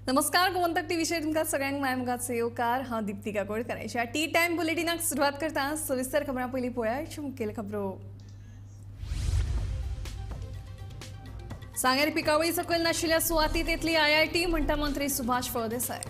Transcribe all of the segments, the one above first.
नमस्कार, गोमंतक टीव्हीचेर तुमकां सगळ्यांक मायमोगाचो येवकार. हांव दीप्ती काकोडकर. ह्या टी टायम बुलेटिनाक सुरवात करता. सविस्तर खबरां पयलीं पळोवया मुखेल खबरो. सांगेर पिकावळी सकयल नाशिल्ल्या सुवातीत येतली आयआयटी म्हणटा मंत्री सुभाष फळदेसाय.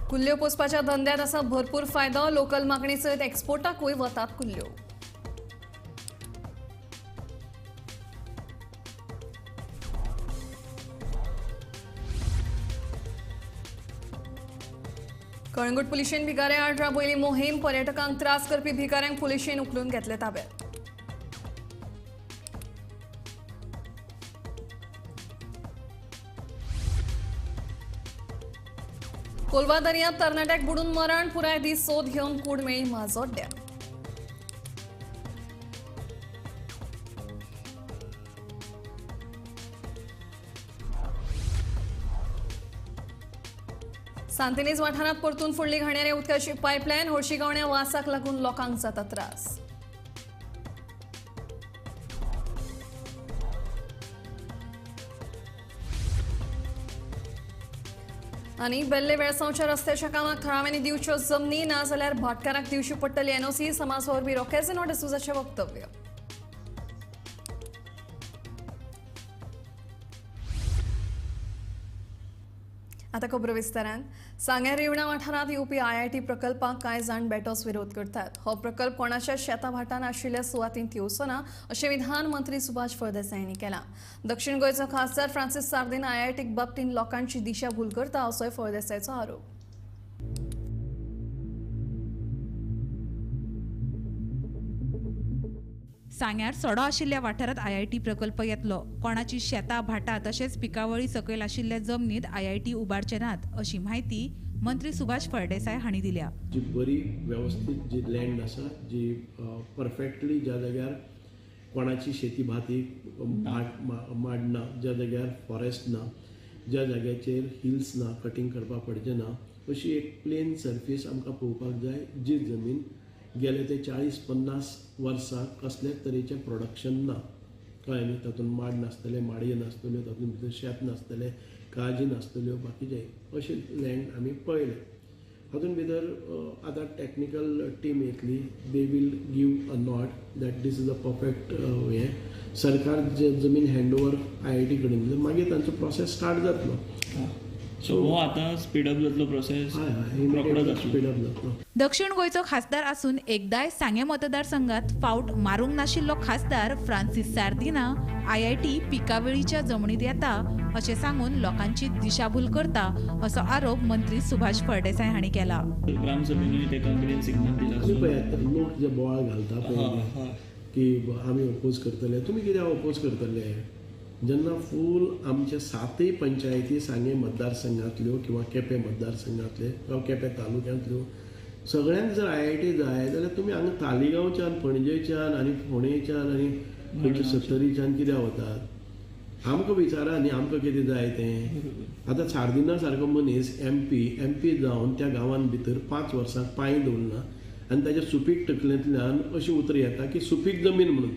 कुल्ल्यो पोसपाच्या धंद्यात आसा भरपूर फायदो. लोकल मागणी सयत एक्सपोर्टाकूय वतात कुल्ल्यो. कळंगूट पुलिशेन भिकाऱ्यां आड राबयली मोहीम. पर्यटकांक त्रास करपी भिकाऱ्यांक पुलिशेन उखलून घेतले ताब्यात. कोलवा दर्यांत तरणाट्याक बुडून मरण. पुराय दीस सोद घेवन कूड मेळ्ळी माजोड्ड्या. सांतिनेज वाठारांत परतून फुडली घाणयाऱ्या उदकाची पायपलायन. हळशी गावण्या वासाक लागून लोकांक जाता त्रास. आनी बेल्ले वेळसांवच्या रस्त्याच्या कामाक थळाव्यांनी दिवच्यो जमनी, ना जाल्यार भाटकाराक दिवची पडटली एनओसी. समाज वावुरपी रॉकेझिनो डिसोजाचें वक्तव्य. आता खबरो विस्तारान. सांग्यार रिवणा वाठारांत येवपी आयआयटी प्रकल्पाक कांय जाण बेटोच विरोध करतात. हो प्रकल्प कोणाच्या शेता भाटान आशिल्ल्या सुवातींत येवचो ना अशें विधान मंत्री सुभाष फळदेसाय हांणी केलां. दक्षिण गोंयचो खासदार फ्रांसीस सार्दीन आयआयटीक बाबतींत लोकांची दिशाभूल करता असोय फळदेसायचो आरोप. सांग्यार सडो आशिल्ल्या वाठारांत आयआयटी प्रकल्प येतलो. कोणाची शेतां भाटां तशेंच पिकावळी सकयल आशिल्ल्या जमनीत आयआयटी उबारचे नात अशी म्हायती मंत्री सुभाष फळदेसाय हांणी दिल्या. जी बरी वेवस्थीत जी लँड आसा, जी परफेक्टली ज्या जाग्यार कोणाची शेती भाती माड ना, ज्या जाग्यार फॉरेस्ट ना, ज्या जाग्याचेर हिल्स ना, कटींग करपाक पडचें ना, अशी एक प्लेन सर्फीस आमकां पळोवपाक जाय. जी जमीन गेले ते 40-50 वर्सां कसलेच तरेचें प्रोडक्शन ना, कळ्ळें न्ही, तातूंत माड नासतले, माडयो नासतल्यो, तातूंत भितर शेत नासतलें, काजी नासतल्यो, बाकीचे अशें लँड आमी पळयलें. हातूंत भितर आतां टॅक्निकल टीम येतली, they will give a nod that this is a perfect हें. सरकार जे जमीन हँड ओवर आयआयटी कडेन दिलें, मागीर तांचो प्रोसेस स्टार्ट जातलो. सो हो आतां स्पीडअप जातलो प्रोसेस, हय हय, स्पीडअप जातलो. दक्षिण गोंयचो खासदार आसून एकदाय सांगें मतदारसंघात फावट मारूंक नाशिल्लो खासदार फ्रांसीस सार्दिना आयआयटी पिकावळीच्या जमनीत येता अशें सांगून लोकांची दिशाभूल करता असो आरोप मंत्री सुभाष फळदेसाय हांणी केला. ग्रामसभेनूय ताका ग्रीन सिग्नल दिला. पळयात लोक जे बोवाळ घालता पळय की आमी ओपोज करतले, तुमी कित्याक ओपोज करतले? जेन्ना फूल आमचे 7 पंचायती सांगें मतदारसंघांतल्यो किंवा केपें मतदारसंघांतले किंवा केपें तालुक्यांतल्यो सगळ्यांक जर आयआयटी जाय जाल्यार तुमी हांगा तालिगांवच्यान, पणजेच्यान आनी फोंडेच्यान आनी खंयच्या सत्तरीच्यान कित्याक वतात? आमकां विचारा न्ही आमकां कितें जाय तें. आतां सार्दिना सारको मनीस एम पी जावन त्या गांवान भितर 5 वर्सां पांय दवरना आनी ताच्या सुपीक तकलेंतल्यान अशी उतरां येता की सुपीक जमीन म्हणून.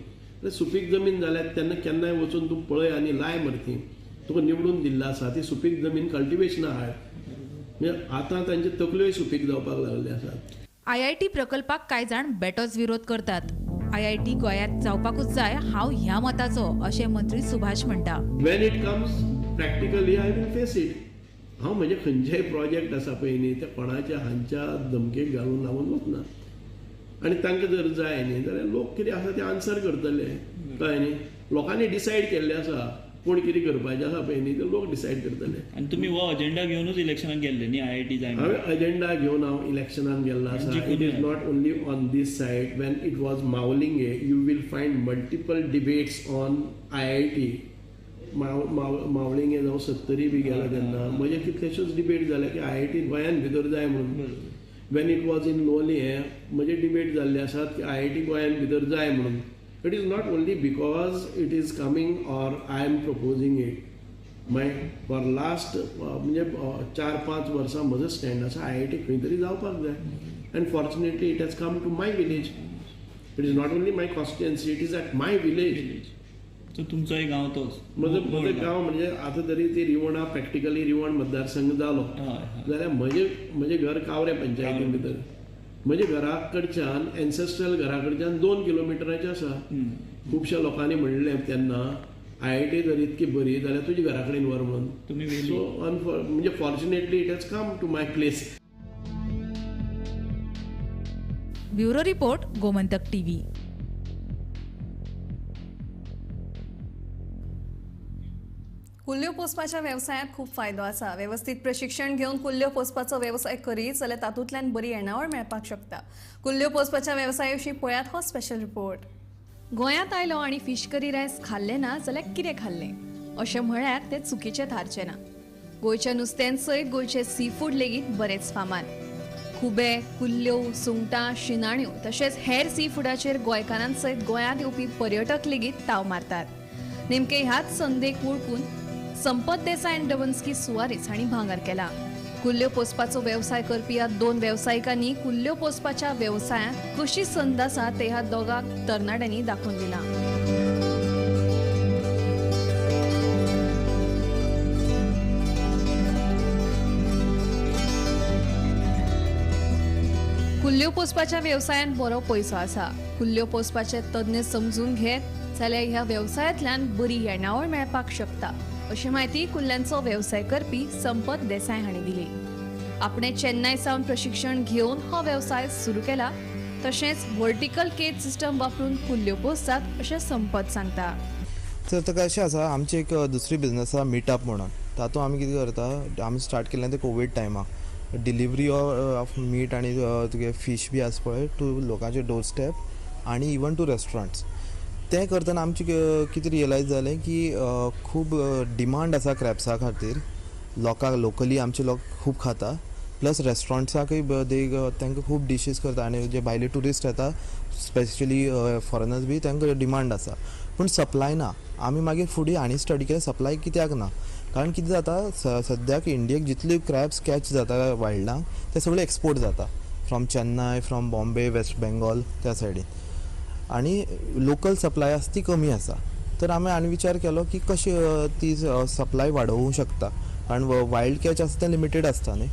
सुपीक जमीन जाल्यार तेन्ना केन्नाय वचून तूं पळय आनी लाय मरती, तुका निवडून दिल्लो आसा ती सुपीक जमीन कल्टिवेशना हाड. म्हणजे आतां तांच्यो तकल्योय सुपीक जावपाक लागल्यो आसात. आयआयटी प्रकल्पाक कांय जाण बेटोच विरोध करतात. आयआयटी गोंयांत जावपाकूच जाय हांव ह्या मताचो अशें मंत्री सुभाष म्हणटा. When it comes practically I will face it. हांव म्हजे खंयचेय प्रोजेक्ट आसा पळय न्ही ते कोणाच्या हांच्या धमकेक घालून लावन वचना. आनी तांकां जर जाय न्ही जाल्यार लोक कितें आसा ते आन्सर करतले, कळ्ळें न्ही. लोकांनी डिसायड केल्लें आसा कोण कितें करपाचें आसा पळय न्ही ते लोक डिसायड करतले. आनी तुमी हो अजेंडा घेवनूच इलेक्शनाक गेल्ले न्ही आयआयटी जाय? हांवें अजेंडा घेवन हांव इलेक्शनाक गेल्लो आसा. It is not only on this side. When it was Mavlinge you will find multiple debates on IIT. Mavlinge जावं सत्तरी बी गेला तेन्ना म्हजे कितलेश्योच डिबेट जाले की आयआयटी गोंयान भितर जाय म्हणून. When it was in Loliem म्हजे डिबेट जाल्ले आसात की आयआयटी गोंयान भितर जाय म्हणून. It is not only because it is coming or I am proposing it. My for last म्हणजे 4-5 वर्सां म्हजो स्टँड आसा आयआयटी खंय तरी जावपाक जाय. And fortunately it has come to my village. It is not only my constituency, it is at my village. So तुमचोय गांव तोच? म्हजो म्हजो गांव म्हणजे आतां तरी ती रिवणा प्रॅक्टिकली रिवण मतदारसंघ जालो जाल्यार म्हजें घर कावरे पंचायतीन भितर, म्हज्या घरा कडच्यान एन्सेस्ट्रल घरा कडच्यान 2 किलोमिटराचें आसा. खुबश्या लोकांनी म्हणलें तेन्ना IIT जर इतकी बरी जाल्यार तुज्या घरा कडेन व्हर म्हणून. सो म्हणजे fortunately it has come to my place. Bureau report, Gomantak TV. कुल्ल्यो पोसपाच्या वेवसायांत खूब फायदो आसा. वेवस्थीत प्रशिक्षण घेवन कुल्ल्यो पोसपाचो वेवसाय करीत जाल्यार तातूंतल्यान बरी येणावळ मेळपाक शकता. कुल्ल्यो पोसपाच्या वेवसाया विशीं पळयात हो स्पेशल रिपोर्ट. गोंयांत आयलो आनी फीश करी रायस खाल्लें ना जाल्यार कितें खाल्लें अशें म्हळ्यार तें चुकीचें थारचें ना. गोंयच्या नुस्त्यान सयत गोंयचें सी फूड लेगीत बरेंच फामाद. खुबे, कुल्ल्यो, सुंगटां, शिनाण्यो तशेंच हेर सी फुडाचेर गोंयकारां सयत गोंयांत येवपी पर्यटक लेगीत ताव मारतात. नेमके ह्याच संदेक वळखून संपत देसाय आनी डवन्स्की सुवारीस हांणी भांगर केला. कुल्ल्यो पोसपाचो वेवसाय करपी ह्या 2 वेवसायिकांनी कुल्ल्यो पोसपाच्या वेवसायांत कशी संद आसा ते ह्या दोगां तरणाट्यांनी दाखोवन दिलां. कुल्ल्यो पोसपाच्या वेवसायांत बरो पयसो आसा. कुल्ल्यो पोसपाचे तज्ञ समजून घेत जाल्यार ह्या वेवसायांतल्यान बरी येणावळ मेळपाक शकता अशी म्हायती कुल्ल्यांचो वेवसाय करपी संपत देसाय हांणी दिली. आपणे चेन्नय सावन प्रशिक्षण घेवन हो वेवसाय सुरू केला. तशेंच वर्टिकल केज सिस्टम वापरून कुल्ल्यो पोसतात अशें संपत सांगता. तर ताका अशें आसा, आमची एक दुसरी बिजनस आसा मिटअप म्हणून. तातूंत आमी कितें करता, आमी स्टार्ट केल्लें तें कोवीड टायमार डिलिवरी ऑफ मीट आनी तुगे फीश बी आसा पळय टू लोकांचे डोर स्टेप आनी इवन टू रेस्टॉरंट्स. तें करतना आमचें कितें रियलायज जालें की खूब डिमांड आसा क्रॅप्सा खातीर. लोकांक लोकली आमचे लोक खूब खाता, प्लस रेस्टॉरंट्साकय तांकां खूब डिशीज करता आनी जे भायले ट्युरिस्ट येता स्पेशली फॉरेनर्स बी तांकां डिमांड आसा, पूण सप्लाय ना. आमी मागीर फुडें आनी स्टडी केलें सप्लाय कित्याक ना, कारण कितें जाता सद्याक इंडियेक जितले क्रॅब्स कॅच जाता वायल्डांक ते सगळे एक्सपोर्ट जाता from Chennai, from Bombay, West Bengal त्या सायडीन, आनी लोकल सप्लाय आसा ती कमी आसा. तर आमी आनी विचार केलो की कशी ती सप्लाय वाडोवंक शकता, कारण वायल्ड कॅच आसा तें लिमिटेड आसता न्ही.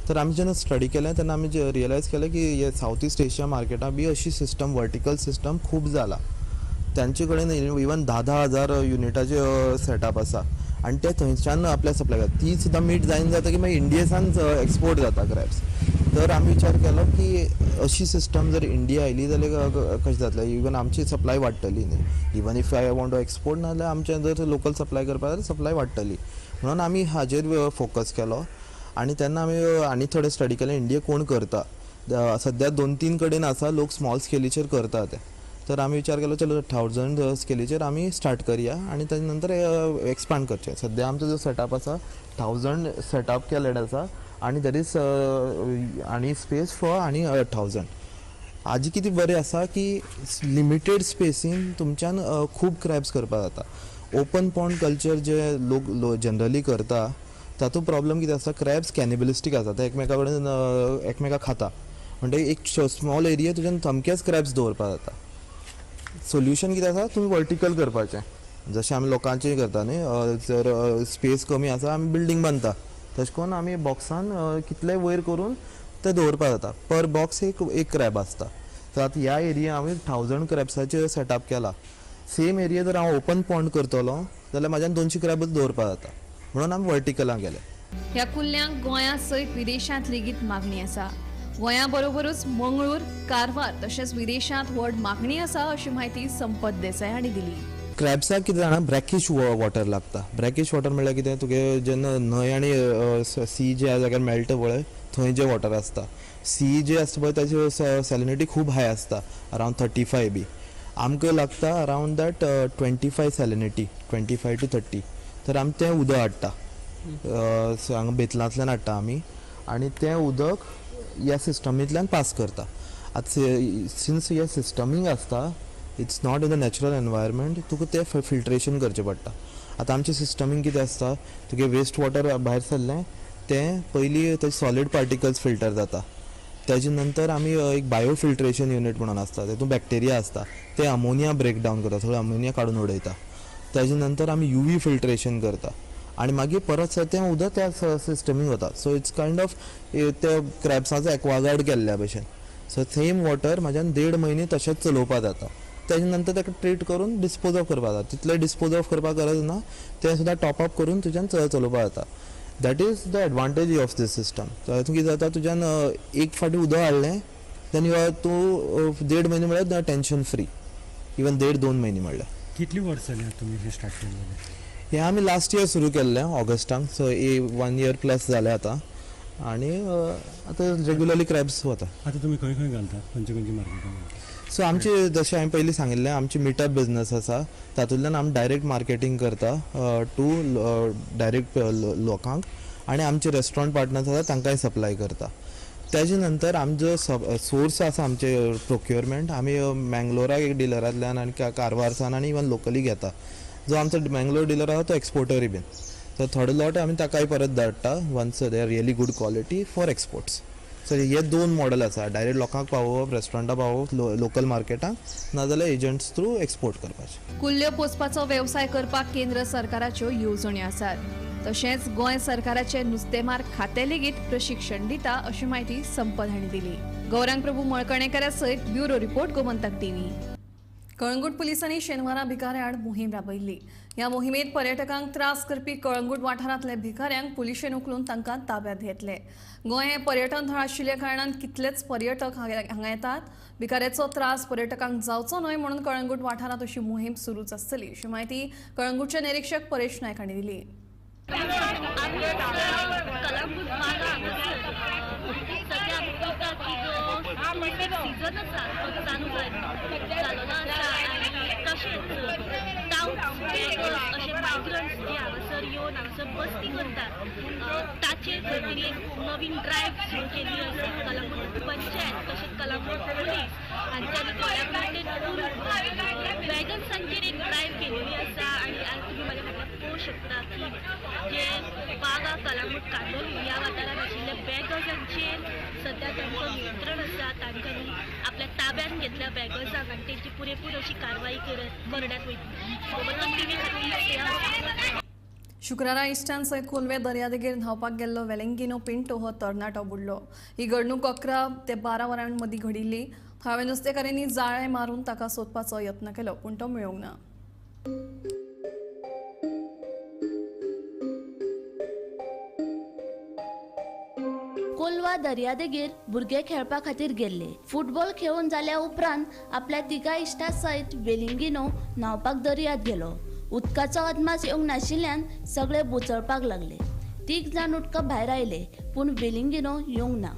तर आमी जेन्ना स्टडी केलें तेन्ना आमी रियलायज केलें की हे सावथ इस्ट एशिया मार्केटान बी अशी सिस्टम, वर्टिकल सिस्टम खूब जाला. तांचे कडेन इवन 10-10 हजार युनिटाचे सेटअप आसा आनी ते थंयच्यान आपल्या सप्लाय करता. ती सुद्दां मीट जायना जाता की मागीर इंडियेसान एक्सपोर्ट जाता क्रॅब्स. तर आमी विचार केलो की अशी सिस्टम जर इंडिया आयली जाल्यार कशें जातलें, इवन आमची सप्लाय वाडटली न्ही. Even if I want to export ना जाल्यार आमचें जर लोकल सप्लाय करपाक जाल्यार सप्लाय वाडटली म्हणून आमी हाजेर फोकस केलो. आनी तेन्ना आमी आनी थोडे स्टडी केलें इंडिया कोण करता. सद्या 2-3 कडेन आसा लोक स्मॉल स्केलीचेर करता ते. तर आमी विचार केलो चलो 1000 स्केलीचेर आमी स्टार्ट करया आनी ताजे नंतर एक्सपांड करचें. सद्या आमचो जो सेटअप आसा 1000 सेटअप केलेलो आसा आनी there is आनी स्पेस फॉर आनी 1000. आजी कितें बरें आसा की लिमिटेड स्पेसीन तुमच्यान खूब क्रॅब्स करपाक जाता. ओपन पॉन्ड कल्चर जे लोक जनरली करता तातूंत प्रॉब्लम कितें आसता, क्रॅब्स कॅनिबलिस्टीक आसा, ते एकमेका कडेन एकमेकाक खाता, म्हणटकीर एक स्मॉल एरिया तुज्यान सामकेच क्रॅब्स दवरपाक जाता. सोल्युशन कितें आसा, तुमी वर्टिकल करपाचें, जशें आमी लोकांचें करता न्ही, जर स्पेस कमी आसा आमी बिल्डींग बांदता, तशें करून आमी बॉक्सान कितलेय वयर करून ते दवरपाक जाता. पर बॉक्स एक क्रॅब आसता. तर आतां ह्या एरिया हांवें 1000 क्रॅब्साचेर सेटअप केला. सेम एरिया जर हांव ओपन पॉन्ड करतलो जाल्यार म्हाज्यान 200 क्रॅबच दवरपाक जाता, म्हणून आमी वर्टिकलां गेले. ह्या कुल्ल्यांक गोंया सयत विदेशांत लेगीत मागणी आसा. गोंया बरोबरूच मंगळूर, कारवार तशेंच विदेशांत व्हड मागणी आसा अशी म्हायती संपत देसाय हांणी दिली. क्रॅब्साक कितें जाणा ब्रॅकिश वॉटर लागता. ब्रॅकिश वॉटर म्हणल्यार कितें, तुगे जेन्ना न्हंय आनी सी ज्या जाग्यार मेळटा पळय थंय जें वॉटर आसता, सी जे आसता पळय ताची सॅलिनिटी खूब हाय आसता, अरावंड 35 बी. आमकां लागता अरावंड that 25 salinity, 25 to 30. तर आमी तें उदक हाडटा, हांगा बेतलांतल्यान हाडटा आमी, आनी तें उदक ह्या सिस्टमींतल्यान पास करता. आतां सिन्स ह्या सिस्टमींग आसता, it's not in the natural environment, तुका तें फिल्ट्रेशन करचें पडटा. आतां आमच्या सिस्टमींग कितें आसता, तुगे वेस्ट वॉटर भायर सरलें तें पयलीं ते सॉलीड पार्टिकल्स फिल्टर जाता, ताजे नंतर आमी एक बायो फिल्ट्रेशन युनीट म्हणून आसता, तेतून बॅक्टेरिया आसता, ते अमोनिया ब्रेक डावन करता, सगळें अमोनिया काडून उडयता. ताजे नंतर आमी युवी फिल्ट्रेशन करता आनी मागीर परत तें उदक त्या सिस्टमीन वता. सो it's kind of ते क्रॅब्साचो एक्वागार्ड केल्ल्या भशेन. सो सेम वॉटर म्हाज्यान 1.5 म्हयने तशेंच चलोवपाक जाता. ताजे नंतर ताका ट्रीट करून डिस्पोज ऑफ करपाक जाता. तितलें डिस्पोज ऑफ करपाक गरज ना, तें सुद्दां टॉप अप करून तुज्यान चलोवपाक जाता. That is the advantage of this system. तातूंत कितें जाता, तुज्यान एक फावटी उदक हाडलें then you are तूं 1.5 म्हयने म्हळ्यार टेंशन फ्री, इवन 1.5-2 म्हयने म्हणल्यार. कितली वर्सां जालीं तुमी हें स्टार्ट केल्लें? हें आमी लास्ट इयर सुरू केल्लें ऑगस्टाक, सो 1 इयर प्लस जालें आतां आनी आतां रेगुलरली क्रॅब्स वता. आतां तुमी खंय खंय घालता, खंयचे खंयचे मार्केटान घालता? सो आमची जशें हांवें पयलीं सांगिल्लें, आमची मिटअप बिजनस आसा, तातूंतल्यान आमी डायरेक्ट मार्केटींग करता टू डायरेक्ट लोकांक आनी आमचे रेस्टॉरंट पार्टनर्स आसा तांकांय सप्लाय करता. ताजे नंतर आमचो सोर्स आसा आमचे प्रोक्युरमेंट, आमी मँगलोराक एक डिलरांतल्यान आनी कारवारसान आनी इवन लोकली घेता. जो आमचो मँगलोर डिलर आसा तो एक्सपोर्टरूय बीन, सो थोडे लोट आमी ताकाय परत धाडटा once they are really good quality for exports. So हे 2 मॉडल आसा, डायरेक्ट लोकांक पावोवप, रेस्टॉरंटाक पावोवप, लोकल मार्केटाक, नाजाल्यार एजंट्स थ्रू एक्सपोर्ट करपाचें. कुल्ल्यो पोसपाचो वेवसाय करपाक केंद्र सरकाराच्यो येवजण्यो आसात, तशेंच गोंय सरकाराचे नुस्तेमार खातें लेगीत प्रशिक्षण दिता अशी म्हायती संपत हांणी दिली. गौरांग प्रभू मळकणेकरा सयत bureau report, Gomantak TV. Calangute पुलिसांनी शेनवारा भिकाऱ्यां आड मोहीम राबयल्ली. ह्या मोहिमेंत पर्यटकांक त्रास करपी कळंगूट वाठारांतल्या भिकाऱ्यांक पुलिशेन उखलून तांकां ताब्यांत घेतले. गोंय हें पर्यटन थळ आशिल्ल्या कारणान कितलेच पर्यटक हांगा येतात. भिकाऱ्याचो त्रास पर्यटकांक जावचो न्हय म्हणून कळंगूट वाठारांत अशी मोहीम सुरूच आसतली अशी म्हायती कळंगूटचे निरीक्षक परेश नायक हांणी दिली. सीजन आसा तो चालू जालो ना आसा आनी तशेंच टावन अशे मायग्रंट्स जे हांगासर येवन हांगासर वस्ती करतात ताचे खातीर एक नवीन ड्रायव्ह सुरू केल्ली आसा. कलंगूट पंचायत तशेंच कलंगूट पुलीस हांच्यांनी कोलॅबरेटेड करून वॅगन्सांचेर एक ड्रायव्ह केलेली आसा आनी आज तुमी म्हाज्या फाटल्यान पळोवंक शकता की जे बागा कलंगूट कांदोली ह्या वाठारांत आशिल्ल्या बॅगर्सांचेर सद्या तांचो नियंत्रण आसा. तांच्यांनी आपल्या ताब्यात घेतल्या बॅगर्सांक आनी तेंची पुरेपूर अशी कारवाई करण्यात वयतली. गोमंतक टीव्ही खातीर. शुक्रारा इश्टान सयत कोलवे दर्यादेगेर धांवपाक गेल्लो वेलेंगिनो पिंटो हो तरणाटो बुडलो. ही घडणूक 11 ते 12 वरां मदीं घडिल्ली. थळाव्या नुस्तेकारांनी जाळें मारून ताका सोदपाचो यत्न केलो पूण तो मेळूंक ना. कोलवा दर्यादेगेर भुरगे खेळपा खातीर गेल्ले. फुटबॉल खेळून जाल्या उपरांत आपल्या तिगा इश्टा सयत वेलिंगिनो न्हांवपाक दर्यांत गेलो. उदकाचो अदमास येवंक नाशिल्ल्यान सगळे बुचळपाक लागले. 3 जाण उदका भायर आयले पूण वेलिंगिनो येवंक ना.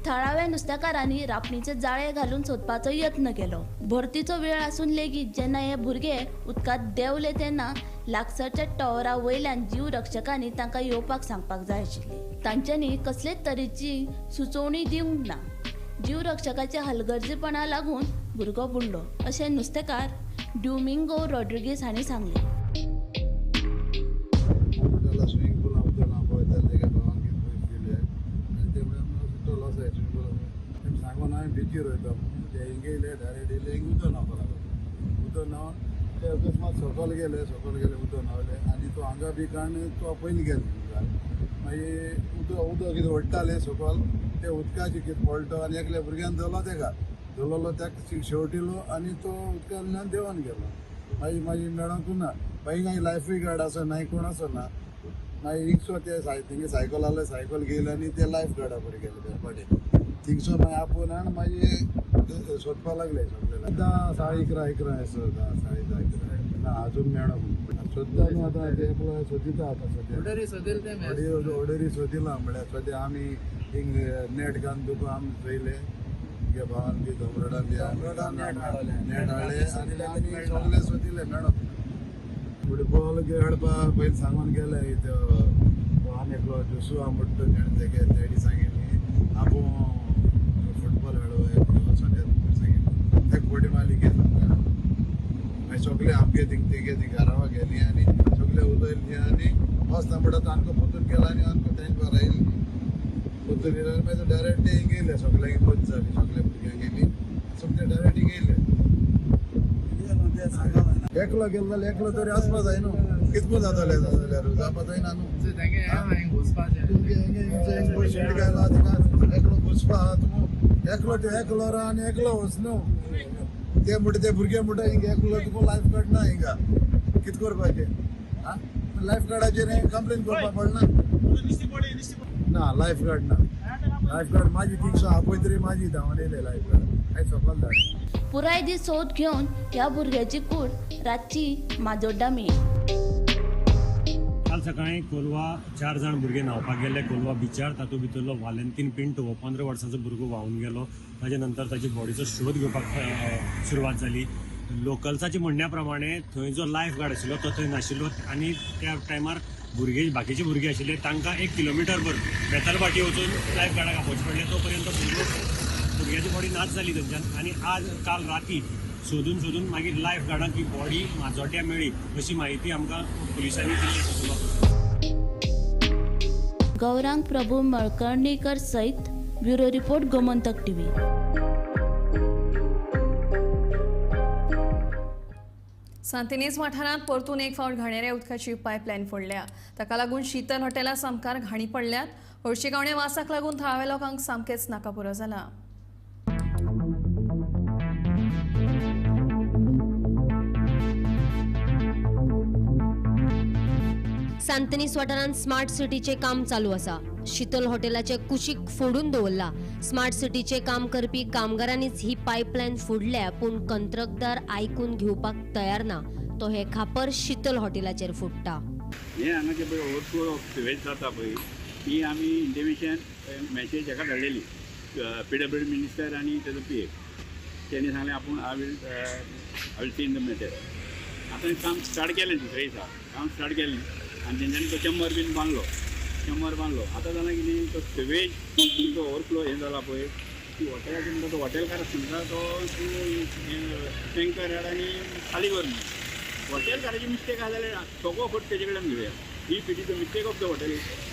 थळाव्या नुस्तेकारांनी रापणीचे जाळे घालून सोदपाचो यत्न केलो. भरतीचो वेळ आसून लेगीत जेन्ना हे भुरगे उदकांत देंवले तेन्ना लागसरच्या टॉवरा वयल्यान जीव रक्षकांनी तांकां येवपाक सांगपाक जाय आशिल्लें. तांच्यांनी कसलेच तरेची सुचोवणी दिवंक ना. जीव रक्षकाच्या हलगर्जीपणा लागून भुरगो बुडलो अशें नुस्तेकार ड्युमिंगो रॉड्रिगीस हांणी सांगलें. सांगून हांवें बिचीर वयता ते हिंगे येयले डायरेक्ट येयले हिंग उदक न्हांवपाक लागलो. उदक न्हांवन ते अकस्मात सकयल गेले, सकयल गेले उदक न्हांवले आनी तो हांगा बी काडून तो पयलीं गेले. मागीर उदक उदक कितें ओडटाले सकयल ते उदकाचें कितें पडलो आनी एकल्या भुरग्यान धरलो तेका, धरलो ताका शेवटिलो आनी तो उदकांतल्यान देंवन गेलो. मागीर मागीर मेळोंकूच ना. मागीर हिंगा लायफूय गार्ड आसना, नाय कोण आसना. मागीर हिंगसो ते तेंगे सायकल आहले, सायकल घेयले आनी ते लायफ गार्डा कडेन गेले बेरपाटे. थिंगसो मागीर आपोवन हाड मागीर सोदपाक लागले सगळे. आतां 11:30 11 आसा, 10:30 11 ना अजून मेळोंक सोदता न्हू आतां ते सोदिता आतां सद्या ऑर्डरी सोदिला म्हळ्यार सद्या आमी हिंग नेट घालून तुका आमी चोयले तुगे भावान बी दोमरडान बी नेट हाडले आनी आमी सगळे सोदिले मेळोंक. फुटबॉल खेळपा पयलीं सांगून गेले आनी एकलो जोसुआ म्हणटा तेणें तेगे डॅडी सांगिल्ली आपूण फुटबॉल खेळो वचोन सांगिल्लें. तेका बोडी मारली गेलो. मागीर सगळे आमगे थिंग तेगे ती घरावा गेली आनी सगळे उलयली आनी वचना म्हणटा आमकां पोतून गेलो आनी आमकां तेंचे बारा येयली. परतून येयले आनी मागीर डायरेक्ट ते हिंगा येयले सगल्यांक पंच जाली सगल्या भुरग्यांक गेली सगळे डायरेक्ट हिंगा येयले. एकलो गेलो जाल्यार एकलो तरी आसपा जाय न्हू, कितको जातलें जाल्यार जावपा जायना न्हू. तुमगे शेड घायला तिका एकलो घुसपा आहा, तूं एकलो ते एकलो राव आनी एकलो वच न्हू. ते म्हणटा ते भुरगे म्हणटा हिंगा एकलो तुका लायफ कार्ड ना हिंगा, कित करपाचें आं? लायफ कार्डाचेर कंप्लेन करपा पडना ना. लायफ कार्ड ना, लायफ कार्ड माझी 300 आपय तरी माझी धांवन येयले लायफ कार्ड हांवें सकयल धाडलें. पुराय दीस सोद घेवन ह्या भुरग्याची कूड रातची माजोड्डा मेळ्ळी. काल सकाळी कोलवा 4 जाण भुरगे न्हांवपाक गेले कोलवा बिचार. तातूंत भितरलो वालेंतीन पिंटो हो 15 वर्सांचो भुरगो व्हांवून गेलो. ताजे नंतर ताची बॉडीचो शोध घेवपाक सुरवात जाली. लोकल्साच्या म्हणण्या प्रमाणे थंय जो लायफ गार्ड आशिल्लो तो थंय नाशिल्लो आनी त्या टायमार भुरगे बाकीचे भुरगे आशिल्ले तांकां 1 किलोमिटरभर बेतालभाटी वचून लायफ गार्डाक आपोवचें पडलें. तो पर्यंत भुरग्याची बॉडी नाच जाली थंयच्यान. आनी आज काल राती सोदून सोदून मागीर लायफ गार्डाक ही बॉडी माजोड्ड्या मेळ्ळी अशी म्हायती आमकां पुलिसांनी दिली. गौरांग प्रभू मळकर्णीकर सहित ब्युरो रिपोर्ट, गोमंतक टीव्ही. सांतिनेज वाठारांत परतून एक फावट घाणेऱ्या उदकाची पायपलायन फोडल्या. ताका लागून शीतल हॉटेला सामकार घाणी पडल्यात. हळशिकावणे वासाक लागून थळाव्या लोकांक सामकेंच नाकापुरो जाला. सांतनीस वाठारांत स्मार्ट सिटीचे काम चालू आसा. शीतल हॉटेलाचे कुशीक फोडून दवरला. स्मार्ट सिटीचे काम करपी कामगारांनीच ही पायपलायन फोडल्या, पूण कंत्रकदार आयकून घेवपाक तयार ना. तो हे खापर शीतल हॉटेलाचेर फोडटा. हे हांगाचे पळय ओवरफ्लो ऑफ सिवेज जाता पळय ती आमी इंटिमेशन मॅसेज हेका धाडलेली पीडब्ल्यूडी मिनिस्टर आनी तेजो पी ए. तेणी सांगलें आपूण I will see in the matter. आतां काम स्टार्ट केलें दुसरे दिसा काम स्टार्ट केलें आनी तेंच्यांनी तो चेंबर बीन बांदलो, चेंबर बांदलो. आतां जालें कितें तो सिवेज तो ओवरफ्लो हें जाला पळय ती हॉटेलाचे म्हणटा तो हॉटेलकार म्हणटा तो तूं टँकर हाड आनी खाली कर म्हणून. हॉटेलकाराची मिस्टेक आसा जाल्यार सगळो फट तेजे कडल्यान घेवया. If it is the mistake of the hotel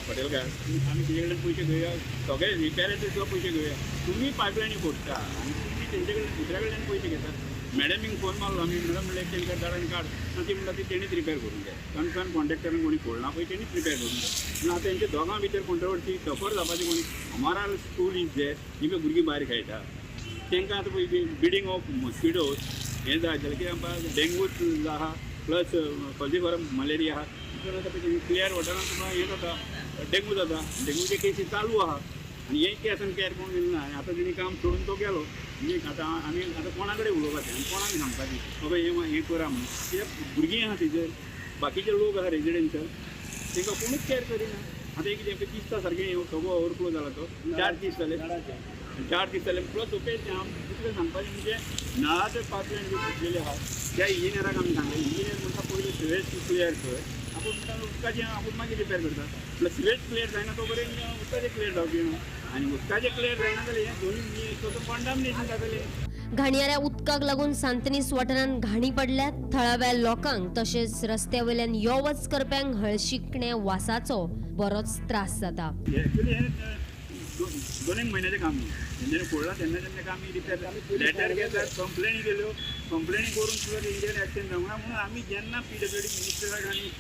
हॉटेलकार आमी तेजे कडल्यान पयशे घेवया, सगळे रिपेराचे सुद्दां पयशे घेवया. तुमी पायपलायनी फोडटा आनी तुमी तेंचे कडल्यान दुसऱ्या कडल्यान पयशे घेता. मॅडमीक फोन मारलो आमी, मॅडम म्हणलें टँकर धाड आनी काड. ती म्हणटा ती तेणीच रिपेर करूंक जाय, कन्सर्न कॉन्ट्रॅक्टरान कोणी फोडना पळय तेणीच रिपेर करूंक जाय. पूण आतां तेंच्या दोगां भितर कॉन्ट्रोवर्सी सफर जावपाची कोणी. हमारा स्कूल is there, ही पळय भुरगीं भायर खेळटा तांकां आतां पळय बिडींग ऑफ मॉस्किटोज हें जाय जाल्यार कित्याक आमकां डेंगूच आहा प्लस फॉल्सिफॉरम मलेरिया आहा. तितून आतां पळय क्लियर वॉटरान तुमकां हें जाता, डेंगू जाता, डेंगूचे केसी चालू आहा. आनी हें केसान केअर कोण दिलें ना. आनी आतां तेणी काम सोडून तो गेलो. म्हणजे आतां आमी आतां कोणा कडेन उलोवपाचें आनी कोणाक सांगपाचें बाबा हें हें करा म्हणून. कित्याक भुरगीं आहा थंयसर, बाकीचे लोक आहा रेजिडेन्शियल, तांकां कोणूच केअर करिना. आतां एक कितें दिसता सारकें सगळो ओवरफ्लो जाला तो 4 दीस जाले, 4 दीस जाले. प्लस ओके दुसरें सांगपाचें म्हणजे नळाचे पायपलायन जी फुटलेली आहा त्या इंजिनियराक आमी सांगलें. इंजिनियर म्हणटा पयलीं सिवेज क्लियर कर, आपूण म्हणटा उदकाचें आपूण मागीर रिपेर करता. प्लस सिवेज क्लियर जायना तो पर्यंत उदकाचें क्लियर जावचें ना आनी उदकाचें क्लियर जायना जाल्यार हें दोनूय कॉन्टामिनेशन जातलें. घाणयाऱ्या उदकाक लागून सांतनीस वाठारांत घाणी पडल्यात. थळाव्या लोकांक तशेंच रस्त्या वयल्यान यो वच करप्यांक हळशिकणे वासाचो बरोच त्रास जाता. एक्चुअली हें 2 म्हयन्याचें काम न्ही, तेंच्यांनी फोडलां तेन्ना तेन्ना आमी रिपेर लेटर घेतात, कंप्लेनी केल्यो, कंप्लेनी करून सुद्दां तेंचेर एक्शन जावंक ना. म्हणून आमी जेन्ना पीडब्ल्यूडी मिनिस्टराक आनी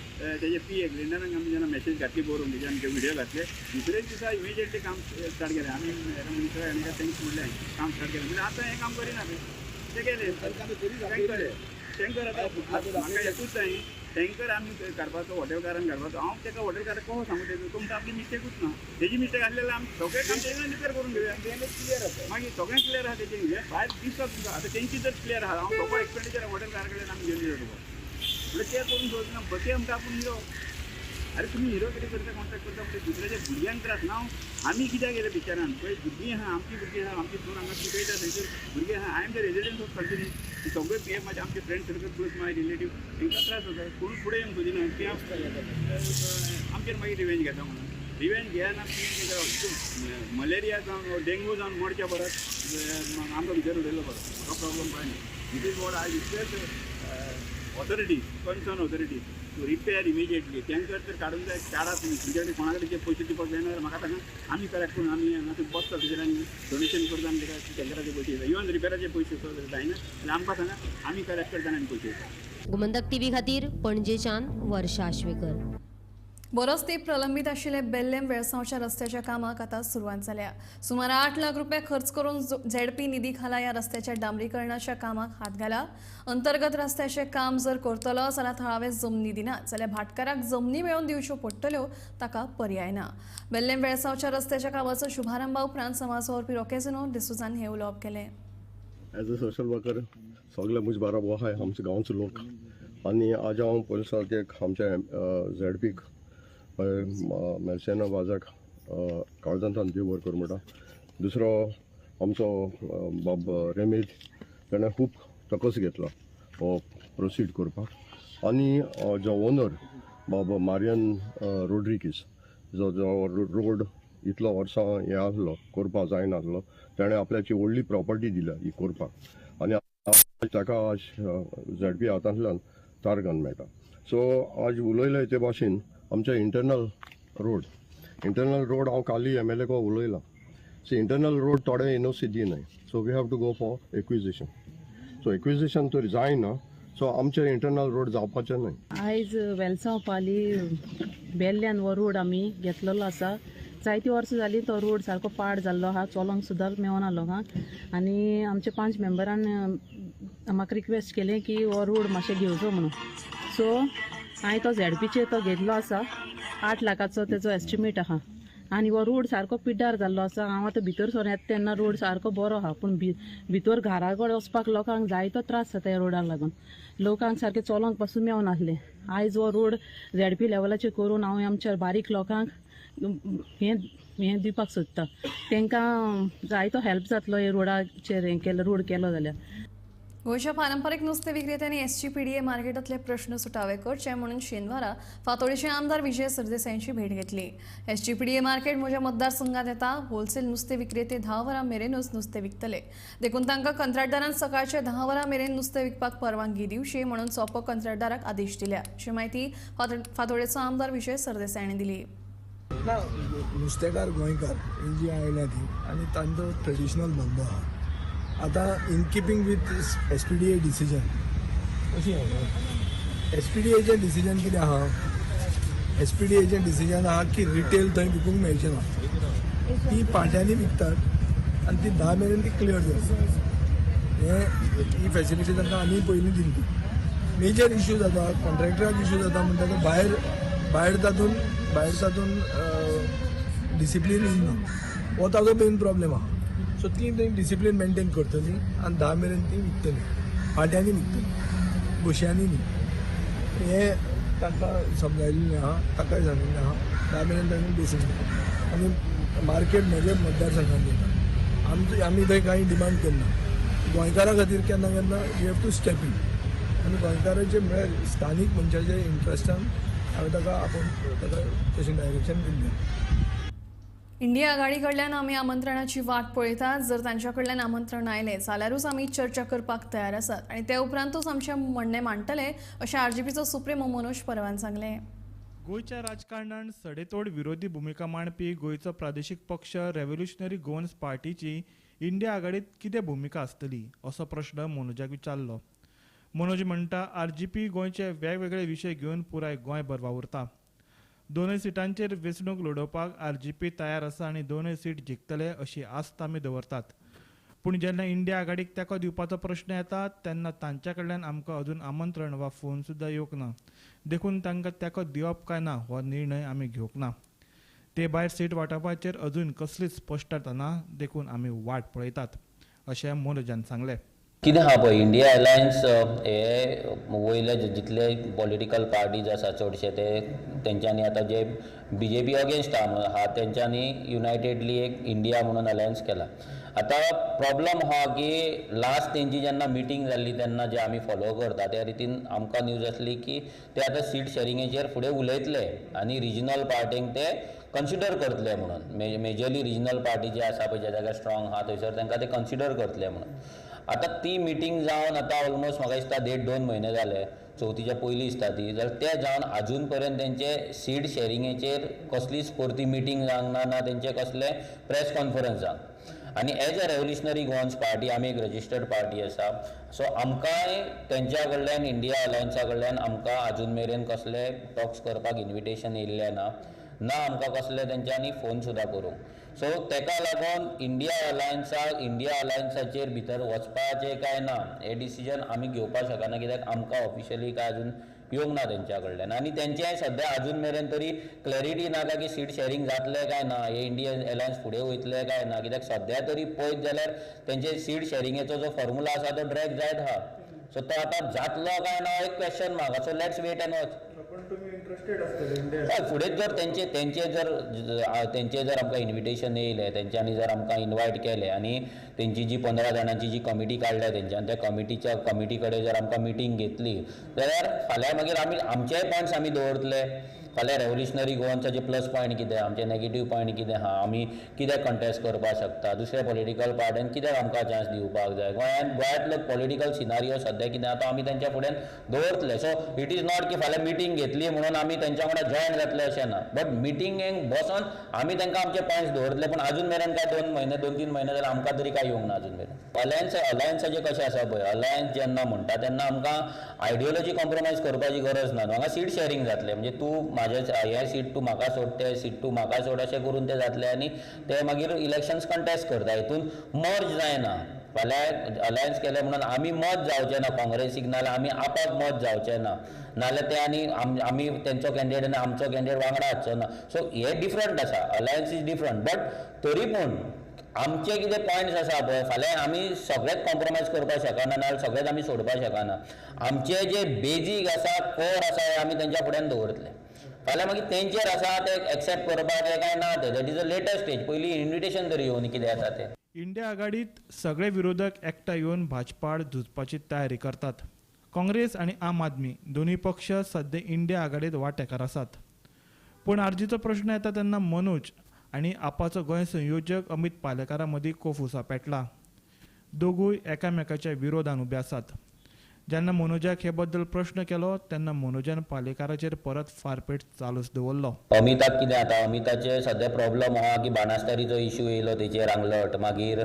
तेजे पी ए ग्रेंडराक आमी जेन्ना मॅसेज घातली बरोवन तेजे आमचे व्हिडियो घातले, दुसऱ्याच दिसा इमिजिएटली काम स्टार्ट केलें. आमी मिनिस्टराक आनी thanks म्हणलें, काम स्टार्ट केलें. म्हणजे आतां हें काम करिना ते केलें टँकर टँकर आतां म्हाका एकूच जाय टँकर आमी काडपाचो हॉटेलकारान काडपाचो. हांव ताका हॉटेलकाराक कसो सांगू तेजो तुमकां आपली मिस्टेकूच ना, तेजी मिस्टेक आसलेली आमी सगळें काम तेजे रिपेर करून घेवया. क्लियर आसा मागीर सगळें क्लियर आसा तेजें हें भायर दिसता तुमकां. आतां तेंची जर क्लियर आसा हांव सगळो एक्सपेंडिचर हॉटेलकारा कडल्यान आमी घेवन दिता तुका म्हणल्यार ते करून दवरना. बके म्हणटा आपूण हिरो, अरे तुमी हिरो कितें करता कॉन्ट्रॅक्ट करता म्हणजे दुसऱ्याच्या भुरग्यांक त्रास ना. आमी कित्याक गेले पिक्चरान पळय भुरगीं आहा, आमची भुरगीं आहा, आमची सून हांगा शिकयता थंयसर भुरगीं आहा. I am the resident of Santinez. सगळे हे म्हाजे आमचे फ्रेंड सर्कल प्लस माय रिलेटीव तांकां त्रास जाता. कोण फुडें येवंक सोदिना की आमचेर मागीर रिवेंज घेता म्हणून. रिवेंज घेयना मलेरिया जावन डेंगू जावन मरच्या परत आमकां भितर उडयलो बरो, म्हाका प्रॉब्लम कांय न्ही. It is what I request authority, concern authority to repair immediately. Tanker तर काडून जाय, काडा तुमी तुमचे कडेन कोणा कडेन पयशे दिवपाक जायना जाल्यार म्हाका सांगा, आमी कलेक्ट करून आमी हांगा बसता तुजेर आनी डोनेशन करता आनी ताका टँकराचे पयशे दिता. इवन रिपेराचे पयशे सुद्दां जायना जाल्यार आमकां सांगा, आमी कलेक्ट करता आनी पयशे दिता. गोमंतक टीव्ही खातीर पणजेच्यान वर्षा आश्वेकर. बरोच तेंप प्रलंबीत आशिल्ले बेल्लेम वेळसांवच्या रस्त्याच्या कामाक आतां सुरवात जाल्या. सुमार 8 लाख रुपया खर्च करून झेडपी निधी खाला ह्या रस्त्याच्या डांबरीकरणाच्या कामाक हात घाला. अंतर्गत रस्त्याचें काम जर करतलो जाल्यार थळावे जमनी दिनात जाल्यार भाटकाराक जमनी मेळोवन दिवच्यो पडटल्यो, ताका पर्याय ना. बेल्लेम वेळसांवच्या रस्त्याच्या कामाचो शुभारंभा उपरांत समाज वावुरपी रोकेझिनो डिसोजान हें उलोवप केलें. एज अ सोशल वर्कर सगळे म्हजे बाराबर आहाय आमचे गांवचे लोक आनी आज हांव पयले सारकें आमच्या झेडपीक मेलसेना वाजाक काळजांतल्यान देव बरें करूं म्हणटा. दुसरो आमचो बाब रेमेद ताणें खूब तकस घेतला हो प्रोसीड करपाक आनी जो ओनर बाब मारियन रोड्रिगीस जो जो रोड इतलो वर्सां हें आसलो करपाक जायनासलो, ताणें आपल्याची व्हडली प्रॉपर्टी दिल्या ही करपाक आनी ताका आज झेडपी हातांतल्यान तार घालून मेळटा. सो आज उलयले ते भाशेन आमचे इंटरनल रोड हांव काली एम एल ए को उलयलां. सो इंटरनल रोड थोडे एनओसी दिनाय, so we have to go for acquisition. So acquisition तर जायना, सो आमचे इंटरनल रोड जावपाचे न्हय. आयज वेलसांव पाली बेल्ल्यान हो रोड आमी घेतलेलो आसा. जायती वर्सां जाली तो रोड सारको पाड जाल्लो आहा, चलोंक सुद्दां मेवना लोकांक. आनी आमचे 5 मेंबरान म्हाका रिक्वेस्ट केलें की हो रोड मातशें घेवचो म्हणून. सो हांवें तो झेडपीचेर तो घेतलो आसा. 8 लाखाचो तेजो एस्टिमेट आहा आनी हो रोड सारको पिड्ड्यार जाल्लो आसा. हांव आतां भितर सरून येता तेन्ना रोड सारको बरो आहा, पूण भितर घरा कडेन वचपाक लोकांक जायतो त्रास जाता ह्या रोडाक लागून. लोकांक सारकें चलोंक पासून मेवनासलें. आयज हो रोड झेडपी लेवलाचेर करून हांव आमच्या बारीक लोकांक हें हें दिवपाक सोदता. तांकां जायतो हेल्प जातलो हे रोडाचेर हें केलो रोड केलो जाल्यार. गोंयच्या पारंपरीक नुस्तें विक्रेत्यांनी एसजीपीडीए मार्केटांतले प्रश्न सुटावे करचे म्हणून शेनवारा फातोडेचे आमदार विजय सरदेसायांची भेट घेतली. एसजीपीडीए मार्केट म्हज्या मतदारसंघात येता. होलसेल नुस्तें विक्रेते 10 वरां मेरेनूच नुस्तें विकतले, देखून तांकां कंत्राटदारान सकाळचे 10 वरां मेरेन नुस्तें विकपाक परवानगी दिवची म्हणून सोपो कंत्राटदाराक आदेश दिल्या, अशी माहिती फातोडेचो आमदार विजय सरदेसाय हांणी दिली. ना, नुस्तेकार गोंयकार ही जी आयल्या ती आनी तांचो ट्रेडिशनल धंदो आहा. आतां in keeping with S P D A decision, अशी एस पी डी एचें डिसिजन कितें आहा, एस पी डी एचें डिसिजन आहा की रिटेल थंय विकूंक मेळचें ना, ती पांट्यांनी विकतात आनी ती 10 मेरेन ती क्लियर जाता. हें ही फॅसिलिटी तांकां आमी पयलीं दिल्ली. मेजर इशू जाता कॉन्ट्रॅक्टराक इशू जाता म्हणटा तो भायर भायर तातूंत डिसिप्लीन येना, हो ताजो मेन प्रॉब्लेम आहा. सो ती थंय डिसिप्लीन मेनटेन करतली आनी 10 मेरेन ती विकतली, पाट्यांनी विकतली, गोश्यांनी न्ही. हें तांकां समजायिल्लें आहा, ताकाय सांगिल्लें आहा. 10 मेरेन तांकां बेसीन आनी मार्केट म्हजे मतदारसंघान येता. आमचो आमी थंय कांय डिमांड करना. गोंयकारां खातीर केन्ना केन्ना you have to step in आनी गोंयकारांचे म्हळ्यार स्थानीक मनशाचे इंट्रस्टान हांवें ताका आपोवन ताका तशें डायरेक्शन दिल्लें. इंडिया आघाडी कडल्यान आमी आमंत्रणाची वाट पळयतात. जर तांच्या कडल्यान आमंत्रण आयलें जाल्यारूच आमी चर्चा करपाक तयार आसात आनी ते उपरांतूच आमचें म्हणणें मांडटले अशें आरजीपीचो सुप्रीमो मनोज परवान सांगलें. गोंयच्या राजकारणान सडेतोड विरोधी भुमिका मांडपी गोंयचो प्रादेशीक पक्ष रेव्होल्युशनरी गोवन्स पार्टीची इंडिया आघाडीत कितें भुमिका आसतली असो प्रश्न मनोजाक विचारलो. मनोज म्हणटा आरजीपी गोंयचे वेगवेगळे विशय घेवन पुराय गोंयभर वावुरता. दोनूय सिटांचेर वेंचणूक लडोवपाक आरजीपी तयार आसा आनी दोनूय सीट जिखतले अशी आस्त आमी दवरतात. पूण जेन्ना इंडिया आघाडीक तेंको दिवपाचो प्रश्न येता तेन्ना तांच्या कडल्यान आमकां अजून आमंत्रण वा फोन सुद्दां येवंक ना, देखून तांकां तेंको दिवप काय ना हो निर्णय आमी घेवंक ना. ते भायर सीट वांटपाचेर अजून कसलीच स्पश्टता ना, देखून आमी वाट पळयतात अशें मनोजान सांगलें. कितें आहा पळय, इंडिया अलायन्स हे वयले जितले पॉलिटिकल पार्टीज आसा चडशे ते तेंच्यांनी आतां जे बीजेपी अगेन्स्ट आहा तेंच्यांनी युनायटेडली एक इंडिया म्हणून अलायन्स केला. आतां प्रॉब्लम आहा की लास्ट तेंची जेन्ना मिटींग जाल्ली तेन्ना जे आमी फॉलो करता त्या रितीन आमकां न्यूज आसली की ते आतां सीट शेरिंगेचेर फुडें उलयतले आनी रिजनल पार्टींक ते कन्सिडर करतले म्हणून, मेजरली रिजनल पार्टी जे आसा पळय ज्या जाग्यार स्ट्रॉंग आहा थंयसर तांकां ते कन्सिडर करतले म्हणून. आतां ती मिटींग जावन आतां ऑलमोस्ट म्हाका दिसता 1.5-2 म्हयने जाले, चवथीच्या पयलीं दिसता ती, जाल्यार ते जावन आजून पर्यंत तेंचे सीट शॅरिंगेचेर कसलीच परती मिटींग जावंक ना, ना तेंचे कसले प्रेस कॉन्फरन्स जावंक. आनी as a Revolutionary Goans Party आमी एक रजिस्टर्ड पार्टी आसा, सो आमकांय तेंच्या कडल्यान इंडिया अलायन्सा कडल्यान आमकां आजून मेरेन कसले टॉक्स करपाक इन्विटेशन येयल्लें ना, ना आमकां कसले तेंच्यांनी फोन सुद्दां करूंक. सो तेका लागून इंडिया अलायन्साचेर भितर वचपाचें काय ना हें डिसिजन आमी घेवपाक शकना, कित्याक आमकां ऑफिशियली काय अजून येवंक ना तेंच्या कडल्यान. आनी तेंचें सद्या अजून मेरेन तरी क्लॅरिटी ना काय की सीट शॅरींग जातलें काय ना, हे इंडिया अलायन्स फुडें वयतलें काय ना, कित्याक सद्या तरी पळयत जाल्यार तेंचे सीट शॅरिंगेचो जो फॉर्मुला आसा तो ड्रॅग जायत आहा. सो तो आतां जातलो काय ना एक question mark. So let's wait and watch. हय, फुडें जर तेंचे जर आमकां इन्विटेशन येयलें, तेंच्यांनी जर आमकां इनवायट केलें आनी तेंची जी 15 जाणांची जी कमिटी काडल्या तेंच्यान, त्या कमिटी कडेन जर आमकां मिटींग घेतली जाल्यार फाल्यां मागीर आमी आमचेय पॉयंट्स आमी दवरतले. फाल्यां रेवोल्युशनरी गोवन्साचे प्लस पॉयंट कितें, आमचे नेगेटीव पॉयंट कितें आहा, आमी कित्याक कंटेस्ट करपाक शकता, दुसऱ्या पॉलिटिकल पार्ट्यान कित्याक आमकां चान्स दिवपाक जाय, गोंयांतलो पॉलिटिकल सिनारियो सद्या कितें आहा तो आमी तेंच्या फुड्यान दवरतले. सो it is not की फाल्यां मिटींग घेतली म्हणून आमी तेंच्या वांगडा जॉयन जातले अशें ना, बट मिटिंगेक बसोन आमी तांकां आमचे पॉयंट्स दवरतले. पूण अजून मेरेन काय 2 म्हयने 2-3 म्हयने जाल्यार आमकां तरी काय येवंक ना अजून मेरेन. अलायन्साचें कशें आसा पळय, अलायन्स जेन्ना म्हणटा तेन्ना आमकां आयडियोलॉजी कॉम्प्रोमायज करपाची गरज ना. हांगा सीट शॅरींग जातलें, म्हणजे तूं म्हाजें हें सीट तूं म्हाका सोड, तें सीट तूं म्हाका सोड अशें करून तें जातलें आनी ते मागीर इलेक्शन्स कंटेस्ट करता. हितून मर्ज जायना. फाल्यां अलायन्स केलें म्हणून आमी मत जावचें ना काँग्रेसीक, नाजाल्यार आमी आपाक मत जावचें ना, नाजाल्यार ते आनी आमी तेंचो कॅन्डिडेट आनी आमचो कॅन्डिडेट वांगडा आसचो ना. सो हें डिफरंट आसा, अलायन्स is different. But तरी पूण आमचे कितें पॉयंट्स आसा पळय, फाल्यां आमी सगळेच कॉम्प्रोमायज करपाक शकना, नाजाल्यार सगळेच आमी सोडपाक शकना. आमचे जे बेजीक आसा, कोर आसा, हे आमी तेंच्या फुड्यान दवरतले. फाल्यां मागीर तेंचेर आसा ते एक्सेप्ट करपाचें काय ना तें, that is a later stage. पयलीं इन्विटेशन तरी येवन कितें जाता तें. इंडिया आघाडीत सगळे विरोधक एकठांय येवन भाजपाआड झुजपाची तयारी करतात. काँग्रेस आनी आम आदमी दोनूय पक्ष सद्या इंडिया आघाडीत वांटेकार आसात. पूण आरजीचो प्रश्न येता तेन्ना मनोज आनी आपाचो गोंय संयोजक अमित पालेकारा मदीं कोफुसा पेटला. दोगूय एकामेकाच्या विरोधान उबे आसात. जेन्ना मनोजाक हे बद्दल प्रश्न केलो तेन्ना मनोजान पालेकाराचेर परत फारपेट चालूच दवरलो. अमिताक कितें जाता, अमिताचे सद्या प्रॉब्लम आहा की बाणास्तारीचो इश्यू येयलो तेचेर आंगलट, मागीर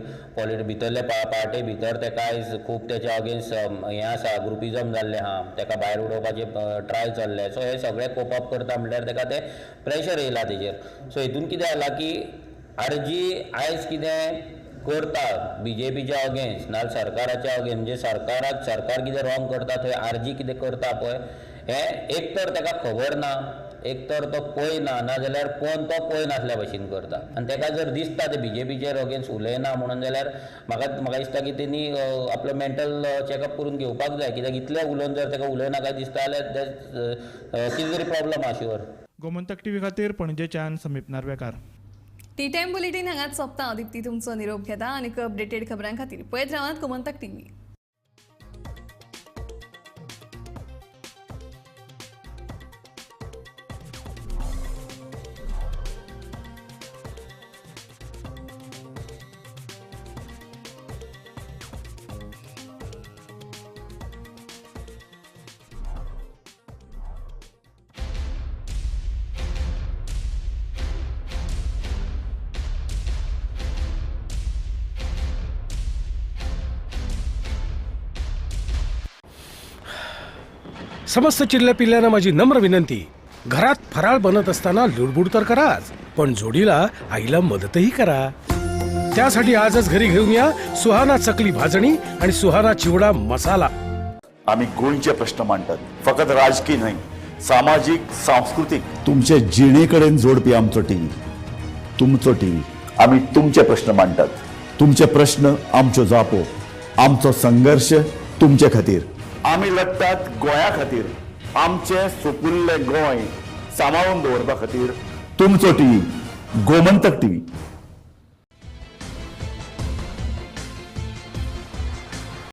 भितरले पार्टे भितर तेका आयज खूब तेच्या अगेन्स्ट हें आसा, ग्रुपिजम जाल्लें आहा, तेका भायर उडोवपाचे ट्राय चल्ले. सो हे सगळे कोप अप करता म्हणल्यार तेका ते प्रेशर येयला तेजेर. सो हितून कितें जालां की आरजी आयज कितें करता बीजेपीच्या अगेन्स्ट नाजाल्यार सरकाराच्या अगेन्स्ट, म्हणजे सरकाराक सरकार कितें रॉंग करता थंय आरजी कितें करता पळय हें एक तर ताका खबर ना, एक तर तो पळयना, नाजाल्यार कोण तो पळयनासल्या भशेन करता. आनी ताका जर दिसता ते बीजेपीचेर अगेन्स्ट उलयना म्हणून जाल्यार म्हाका दिसता की तेणी आपलो मेंटल चॅकअप करून घेवपाक जाय, कित्याक इतलें उलोवन जर ताका उलयना काय दिसता जाल्यार कितें तरी प्रॉब्लम आहा शुअर. गोमंतक टीव्ही खातीर पणजेच्यान समीप नार्वेकार. टी टायम बुलेटीन हांगाच सोंपता. दीप्ती तुमचो निरोप घेता आनी अपडेटेड खबरां खातीर पळयत रावात गोमंतक टीव्ही. समस्त चिल्ल्या पिल्ल्यांना माझी नम्र विनंती, घरात फराळ बनत असताना लुडबुड तर कराच, पण जोडीला आईला मदतही करा. त्यासाठी आजच घरी घेऊन या सुहाना चकली भाजणी आणि सुहाना चिवडा मसाला. आम्ही गोंयचे प्रश्न मांडतात, फकत राजकीय न्हय, सामाजिक, सांस्कृतिक, तुमचे जिणेकडेन जोडपी आमचो टीव्ही, तुमचो टीव्ही. आम्ही तुमचे प्रश्न मांडतात, तुमचे प्रश्न आमच्यो जापो, आमचो संघर्ष तुमचे खातीर. आमी लढतात गोंया खातीर, आमचे सुपुल्ले गोंय सांबाळून दवरपा खातीर. तुमचो टीव्ही, गोमंतक टीव्ही.